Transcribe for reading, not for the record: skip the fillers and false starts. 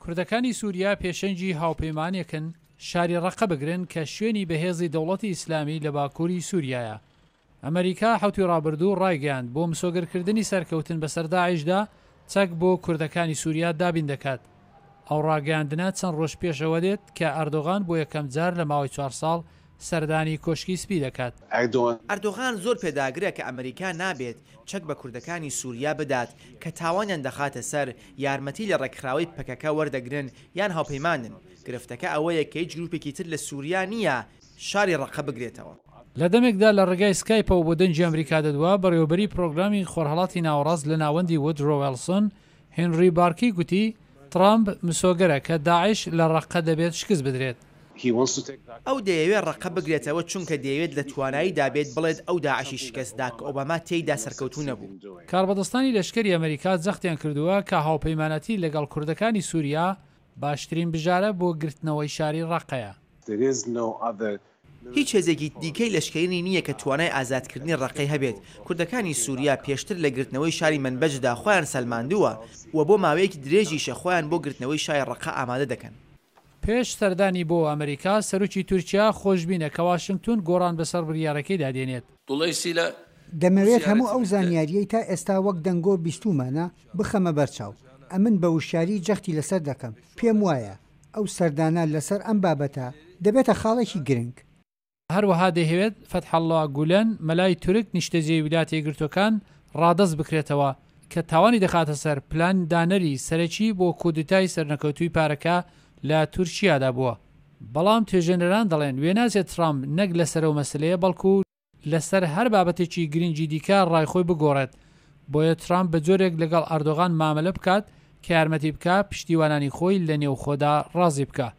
کوردەکانی سووریا پێشەنگی هاوپەیمانێکن شاری ڕەققە بگرن کە شوێنی بەهێزی دەوڵەتی ئیسلامی لە باکووری سووریایە. ئەمەریکا حەوتوی ڕابردوو ڕایگەیاند بۆ مسۆگەرکردنی سەرکەوتن بەسەر داعشدا چەک بۆ کوردەکانی سووریا دابین دەکات. ئەو ڕاگەیاندنە چەند ڕۆژ پێش ئەوە دێت کە ئەردۆغان بۆ یەکەم جار لە ماوەی چوار ساڵ سەردانی کۆشکی سپی دەکات. ئەردۆغان زۆر پێداگرە کە ئەمریکا نابێت چەک بە کوردەکانی سووریا بدات کە تاوانیان دەخاتە سەر، یارمەتی لە ڕێکخراوەی پەکەکە وەردەگرن یان هاوپەیمانن. گرفتەکە ئەوەیە کە هیچ گروپێکی تر لە سووریا نییە شاری ڕەققە بگرێتەوە. لە دەمێکدا لە ڕێگای سکایپەوە بۆ دەنگی ئەمریکا دەدوا، بەڕێوەبەری پڕۆگرامی خۆرهەڵاتی ناوەڕاست لە ناوەندی ودرۆ وێڵسۆن، هێنری بارکی گوتی، تڕامپ مسۆگەرە کە داعش لە ڕەققە دەبێت شکست بدرێت. ئەو دەیەوێت ڕەققە بگرێتەوە چونکە دەیەوێت لە تواناییدا بێت بڵێت ئەو داعشی شکست دا کە ئۆباما تێیدا سەرکەوتوو نەبوو. کاربەدەستانی لەشکری ئەمریکا جەختیان کردووە کە هاوپەیمانەتی لەگەڵ کوردەکانی سوریا باشترین بژارە بۆ گرتنەوەی شاری ڕەققەیە. هیچ هێزێکی دیکەی لەشکریی نییە کە توانای ئازادکردنی ڕەققەی هەبێت، کوردەکانی سوریا پێشتر لە گرتنەوەی شاری مەنبەجدا خۆیان سەلماندووە و بۆ ماوەیەکی درێژیشە خۆیان بۆ گرتنەوەی شاری ڕەققە ئامادە دەکەن. پێش سەردانی بۆ ئەمریکا، سەرۆکی تورکیا خۆشبینە کە واشنگتۆن گۆڕان بەسەر بڕیارەکەیدا دێنێت. دەمەوێت هەموو ئەو زانیارییەی تا ئێستا وەک دەنگۆ بیستوومانە بخەمە بەر چاو. ئەمن بە وشیاری جەختی لەسەر دەکەم. پێم وایە ئەو سەردانە لەسەر ئەم بابەتە دەبێتە خاڵێکی گرنگ. هەروەها دەیهەوێت فەتحەڵڵا گولەن، مەلای تورک نیشتەجێی ویلایەتە یەکگرتووەکان ڕادەست بکرێتەوە، کە تاوانی دەخاتە سەر پلان دانەری سەرەکی بۆ کودتای سەرنەکەوتووی پارەکە لە تورکیادا بووە. بەڵام توێژێنەران دەڵێن وێناچێت ترامپ نەک لەسەر ئەو مەسەلەیە بەڵکو لەسەر هەر بابەتێکی گرنگی دیکە ڕای خۆی بگۆڕێت، بۆیە ترامپ بە جۆرێک لەگەڵ ئەردۆغان مامەلە بکات کە یارمەتی بکا پشتیوانانی خۆی لە نێوخۆدا ڕازی بکا.